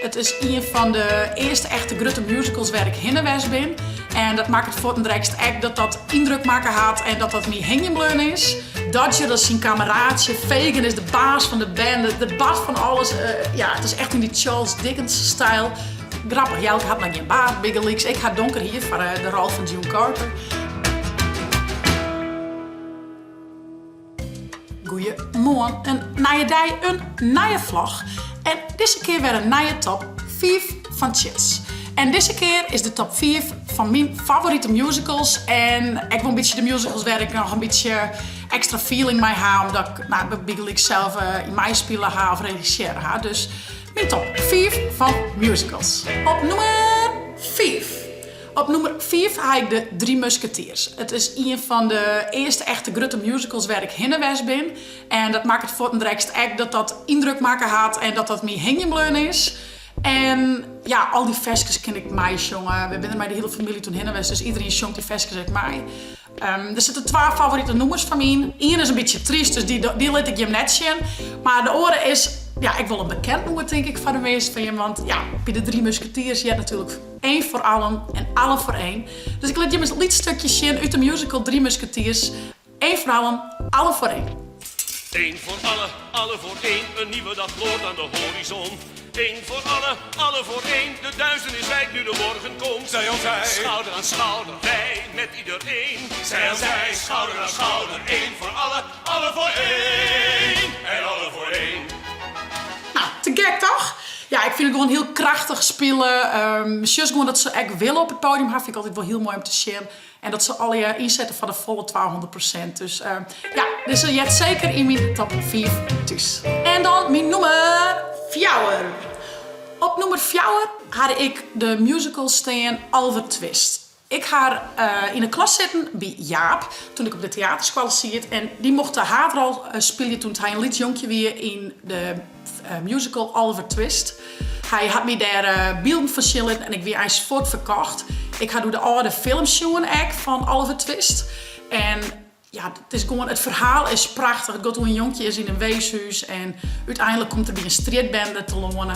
It is ien fan de earste echte grutte musicals wêr ik hinne west bin. En dat makket fuortendrekst ek dat dat yndruk makke hat en dat dat my hingjen bleaun is. Dodger is syn kameraatsje, Fagin is de baas fan de bende, der bart fan alles. Ja, it is echt yn dy Charles Dickens styl. Grappich, Jelke hat noch gjin baard bygelyks. Ik ha donker hier foar de rol fan June Carter. Goeiemoarn, in nije dei, in nije vlog. En dizze kear wer in nije top 5 fan Tsjits. En dizze kear is de top 5 fan myn favorite musicals. En ek wol in bytsje de musicals wêr ik noch in bytsje ekstra feeling mei ha, omdat ik nou, bygelyks sels yn meispile ha of regissearre ha. Dus myn top 5 fan musicals. Op nûmer 5. Op nûmer 5 ha ik de Drie Musketiers. It is ien fan de earste echte grutte musicals wêr ik hinne west bin. En dat makket fuortendrekst ek dat dat yndruk makke hat en dat dat my hingjen bleaun is. En ja, al dy ferskes kin ik meisjonge. We binne der mei de hiele famylje toen hinne west, dus iderien sjongt dy ferskes ek mei. Der sitte twa favorite nûmers fan my yn. Ien is in bytsje tryst, dus dy, dy lit ik jim net sjen. Mar de oare is, ja, ek wol in bekend nûmer tink ik foar de measten fan jim. Want ja, by de Drie Musketiers heart natuerlik één voor allen en allen voor één. Dus ik lit jim in lyts stukje sjen út de musical Drie Musketiers. Eén voor allen, allen voor één. Eén voor alle, alle voor één, een nieuwe dag gloort aan de horizon. Eén voor alle, alle voor één, de duisternis wijkt nu de morgen komt. Zij aan zij, Schouder aan schouder, wij met iedereen. Zij aan zij, schouder aan schouder, één voor alle, alle voor één en alle voor één. Nou, te gek toch? Ja, ik fyn it gewoan hiel krachtich spile. Sjochst gewoan dat se ek wille op it podium ha, fyn ik altyd wol hiel moai om te sjen. En dat se allegear ynsette foar de folle 200%. Dus ja, dizze heart seker yn myn top 5 thús. En dan myn nûmer fjouwer. Op nûmer fjouwer ha ik de musical stean Oliver Twist. Ik ha yn 'e klas sitten by Jaap toen ik op de teaterskoalle siet en dy mocht de haadrol spylje toen hy in lyts jonkje wie yn de musical Oliver Twist. Hy hat my dêr bylden fan sjen litten en ik wie eins fuort ferkocht. Ik ha doe de âlde film sjoen ek fan Oliver Twist. En ja, it is gewoan, it ferhaal is prachtich. It giet oer in jonkje is yn in weeshûs en úteinlik komt er by in strjitbende telâne.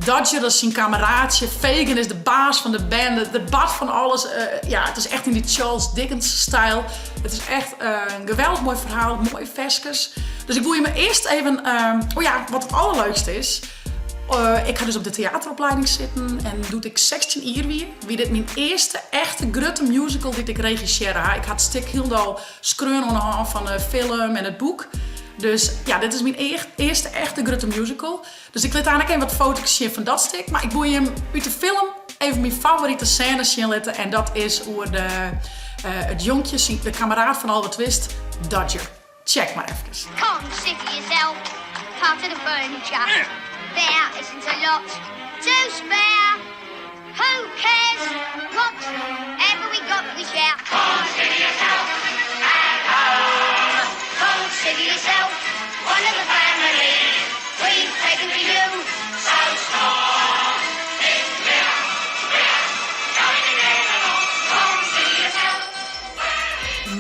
Dodger is syn kameraatsje, Fagin is de baas fan de bende, der bart fan alles. Ja, it is echt yn dy Charles Dickens styl. It is echt in geweldich moai ferhaal, moaie ferskes. Dus ik woe jimme earst even, oh ja, wat it allerleukste is. Ik ha dus op de teateropleiding sitten en doe't ik 16 jier wie, wie dit myn earste echte grutte musical dy't ik regissearre ha. Ik ha it stik hielendal skreaun oan de hân fan de film en it boek. Dus ja, dit is myn earste echte grutte musical. Dus ik lit aanst ek even wat foto's sjen fan dat stik. Mar ik woe jim út de film even myn favorite sêne sjen litte en dat is oer de, it jonkje, de kameraad fan Oliver Twist, Dodger. Check mar efkes. Consider yourself part of the furniture. There isn't a lot to spare. Who cares whatever we got we share. Consider yourself at home. Consider yourself one of the family. We've taken to you so strong. It's clear we're going to get along. Consider yourself.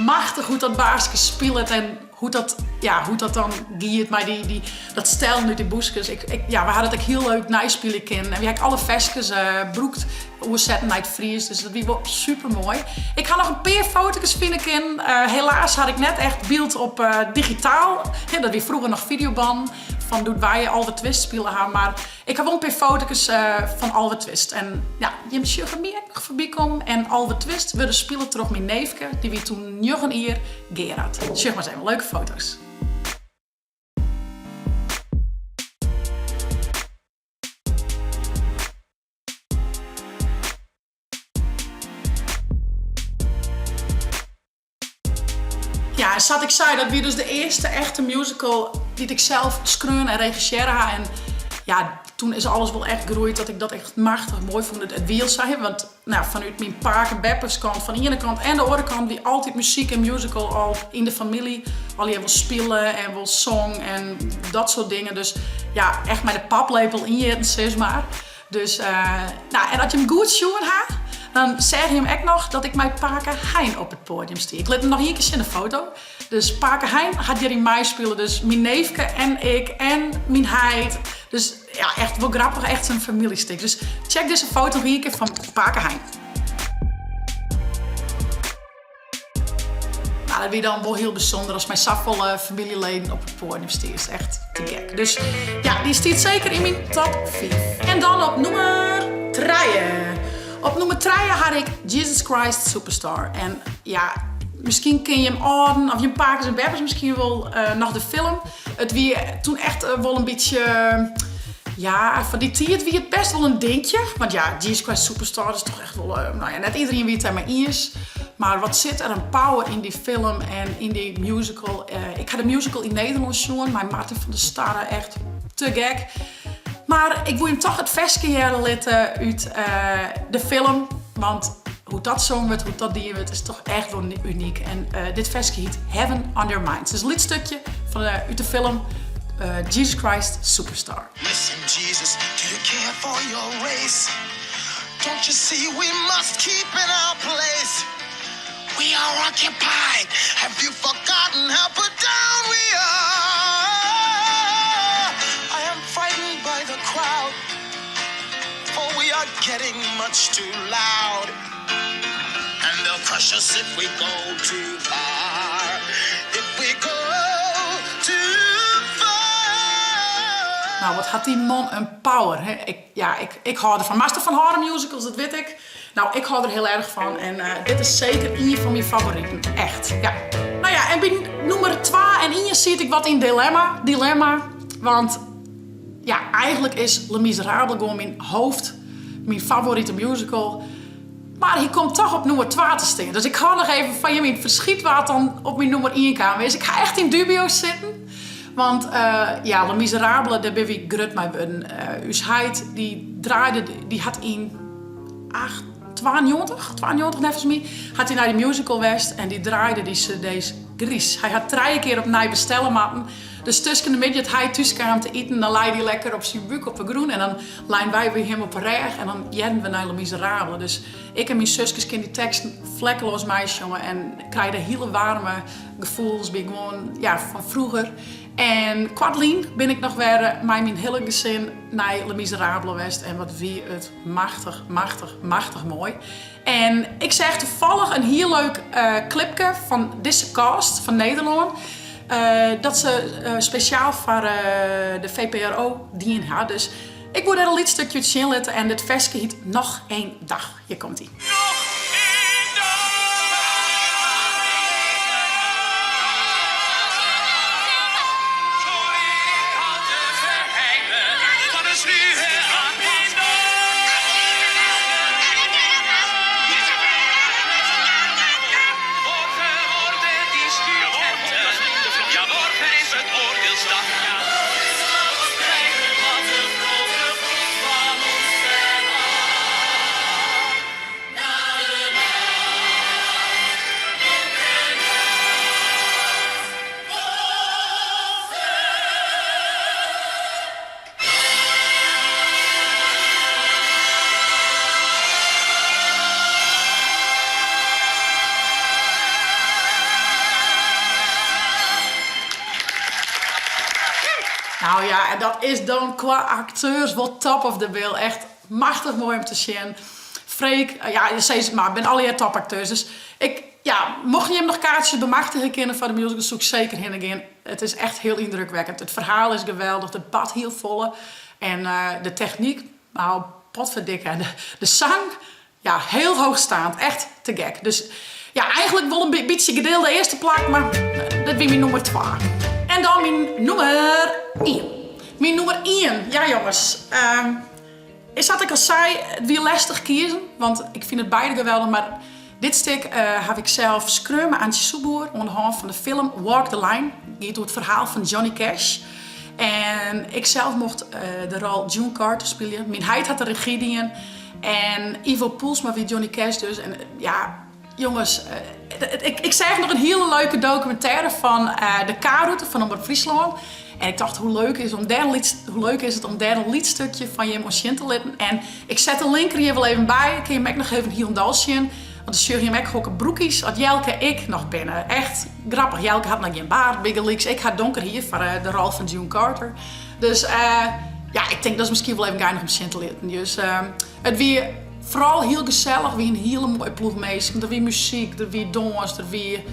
Machtich hoe't dat baaske spilet en hoe't dat, ja, hoe't dat dan giet mei dy, dy, dat stellen út dy bûskes. Ik, ik, ja, we ha dat ek hiel leuk neispylje kinnen. En wy ha ek alle ferskes brûkt, oersetten nei it Frysk, dus dat wie wol super moai. Ik ha noch in pear foto's fine kinnen. Helaas ha ik net echt byld op digitaal. Dat wie froeger noch fideobannen fan doe't wy Oliver Twist spile ha, mar ik ha wol in pear foto's fan Oliver Twist. En ja, jim sjogge my ek noch foarby kommen. En Oliver Twist wurde spile troch myn neefke, dy wie toen njoggen jier, Gerard. Sjoch mar ris even, leuke foto's. Ja, en sa't ik sei, dat wie dus de earste echte musical dy't ik sels skreaun en regissearre ha. En ja, toen is alles wol echt groeid dat ik dat echt machtich moai fûn. It wie al sa, want nou, fanút myn pake en beppes kant, fan de iene kant en de oare kant, wie altyd muzyk en musical al yn de famylje. Allegear wol spile en wol song en dat soart dingen. Dus ja, echt mei de paplepel ynjitten, sis mar. Dus, nou, en as jim goed sjoen ha, dan seagen jim ek noch dat ik mei pake Hein op it poadium stie. Ik lit him noch ien kear sjen, de foto. Dus pake Hein hat hjiryn meispile, dus myn neefke en ik en myn heit. Dus. Ja, echt wol grappich, echt in famyljestik. Dus check dizze foto noch ien kear fan pake Hein. Nou, dat wie dan wol hiel bysûnder as mei safolle famyljeleden op it poadium stiest. Echt te gek. Dus ja, dy stiet seker yn myn top 5. En dan op nûmer trije. Op nûmer trije ha ik Jesus Christ Superstar. En ja, miskien kin jim âlden of jim pakes en beppes miskien wol noch de film. It wie toen echt wol in bytsje, ja, foar dy tiid wie it best wol in dinkje. Want ja, Jesus Christ Superstar is toch echt wol, no ja, net iederien wie it dêrmei iens. Mar wat sit der in power yn dy film en yn dy musical. Ik ha de musical yn Nederlân sjoen mei Martin van der Starre, echt te gek. Mar ik woe jim toch it ferske hearre litte út de film, want hoe't dat songen wurdt, hoe't dat dien wurdt, is toch echt wol unyk. En dit ferske hyt Heaven on Their Minds. Dus in lyts stikje fan út de film Jesus Christ Superstar. Listen Jesus, do you care for your race? Don't you see we must keep in our place? We are occupied, have you forgotten how put down we are? I am frightened by the crowd, for we are getting much too loud. And they'll crush us if we go too far. If we go too far. Nou, wat hat dy man in power, hè? Ik, ja, ik, ik hâld derfan. Moatst derfan hâlde, musicals, dat wit ik. Nou, ik hâld der hiel erch fan en dit is seker ien fan myn favoriten. Echt, ja. Nou ja, en by nûmer twa en ien siet ik wat yn dilemma, dilemma. Want ja, eigenlik is Les Misérables gewoan myn hoofd, myn favorite musical. Mar hy komt toch op nûmer twa te stean. Dus ik hâld noch even fan jim yn it ferskyt wa't dan op myn nûmer ien kaam is. Ik ha echt yn dubio sitten. Want ja, Les Misérables, dêr binne wy grut mei wurden. Us heit, dy draaide, dy hat yn 92, 92 neffens my, hat hy nei de musical west en dy draaide dy cd's grys. Hy hat trije kear opnij bestelle moatten. Dus tusken de middei dat hy thús kaam te iten, dan lei dy lekker op syn búk op 'e grûn en dan leinen wy by him op 'e rêch en dan hearden we nei Les Misérables. Dus ik en myn suskes kin dy teksten vlekkeloos meisjonge en krije de hiele waarme gefoelens by gewoan, ja, fan froeger. En koartlyn bin ik noch wer mei myn hiele gesin nei Les Misérables west en wat wie it machtich, machtich, machtich moai. En ik seach tafallich in hiel leuk klipke fan dizze cast fan Nederlân. Dat se spesjaal foar de VPRO dien ha. Dus ik woe dêr in lyts stikje út sjen litte en dit ferske hyt Noch één dag. Hjir komt ie. Noch één dag! Zo leer ik al de geheimen van de sluwe Morgen worden die studenten, ja morgen is het oordeelsdag. Nou ja, en dat is dan kwa akteurs wol top of the bill. Echt machtich moai om te sjen. Freek, eh, ja, sis it mar, binne allegear topakteurs. Dus ik, ja, mochten jim noch kaartsjes bemachtigje kinne foar de musical, soe ik seker hinne gean. It is echt hiel yndrukwekkend. It ferhaal is geweldich, der bart hiel folle. En de technyk, nou, potferdikke. De sang, ja, heel hoogstaand. Echt te gek. Dus ja, eigenlik wol in bytsje gedeelde earste plak, mar dit wie myn nûmer twa. En dan myn nûmer ien. Myn nûmer ien, ja jonges. Sa't ik al sei, it wie lestich kiezen, want ik fyn it beide geweldich, mar dit stik haw ik sels skreaun mei Antsje Soepboer oan de hân fan de film Walk the Line. It giet oer it ferhaal fan Johnny Cash. En ik sels mocht de rol June Carter spylje. Myn heit hat de regy dien en Ivo Poelsma wie Johnny Cash dus. En ja, jonges, ik seach noch in hiele leuke dokumintêre fan de K-rûte fan Omrop Fryslân. En ik tocht, hoe leuk is om dêr in lyts, hoe leuk is it om dêr in lyts stikje fan jim oan sjen te litten. En ik set de link der hjir wol even by, kin jim ek noch even hielendal sjen. Want dan sjogge jim ek hokker broekies at Jelke ik noch binne. Echt grappich, Jelke hat noch gjin baard bygelyks. Ik ha donker hier foar de rol fan June Carter. Dus. Ja, ik tink dat is miskien wol even geinich om sjen te litten. Dus it wie foaral hiel gesellich, wie in hiele moaie ploech minsken. Der wie muzyk, der wie dâns, der wie,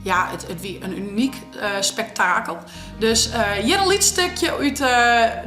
ja, it wie in unyk spektakel. Dus hjir in lyts stikje út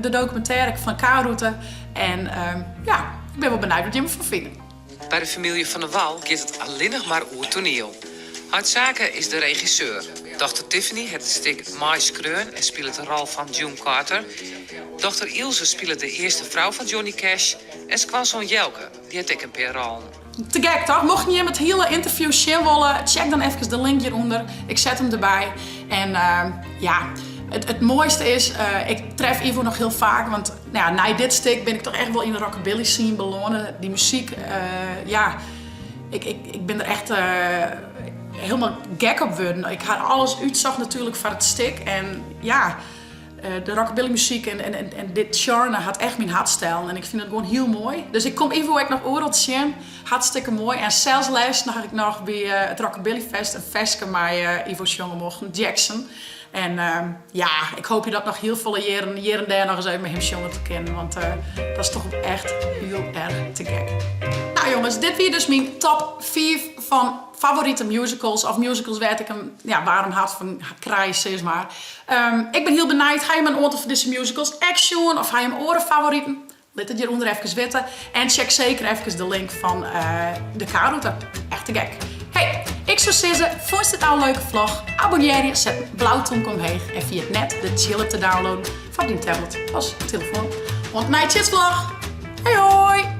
de dokumintêre fan K-rûte. En ja, ik bin wol benijd wat jimme derfan fine. By de famylje Van der Wal giet it allinnich mar oer toaniel. Heit Sake is de regisseur. Dochter Tiffany hat it stik meiskreaun en spilet de rol fan June Carter. Dochter Ilse spilet de earste frou fan Johnny Cash. En skoansoan Jelke, dy hat ek in pear rollen. Te gek toch? Mochten jim it hiele ynterview sjen wolle, check dan efkes de link hjirûnder. Ik set him derby. En ja, it moaiste is, ik tref Ivo noch hiel faak, want ja, nei dit stik bin ik toch echt wol yn de rockabilly scene belâne. Dy muzyk, ja, ik, ik bin der echt hielendal gek op wurden. Ik ha alles útsocht natuerlik foar it stik en ja, de rockabilly muzyk en dit sjarme hat echt myn hart stellen en ik fyn it gewoan hiel moai. Dus ik kom Ivo ek noch oeral tsjin. Hartstikke moai. En sels lêsten ha ik noch by it Rockabilly Fest in ferske mei Ivo sjonge mochten, Jackson. En ja, ik hoopje dat noch hiel folle jierren, hjir en dêr noch ris even mei him sjonge te kinnen, want dat is toch echt hiel erch te gek. Nou jonges, dit wie dus myn top 5 fan favorite musicals of musicals wêr't ik in ja, waarm hart fan krij, sis mar. Ik bin hiel benijd, ha jim in oantal fan dizze musicals ek sjoen of ha jim oare favoriten? Lit it hjirûnder efkes witte en check seker efkes de link fan de K-rûte. Echt te gek. Hey, ik soe sizze, fûnst dit nou in leuke vlog? Abonnearje, set in blau tomke omheech en ferjit net de tsjilp te downloaden foar dyn tablet of telefoan. Oant de nije tsjitsvlog! Hoi hoi!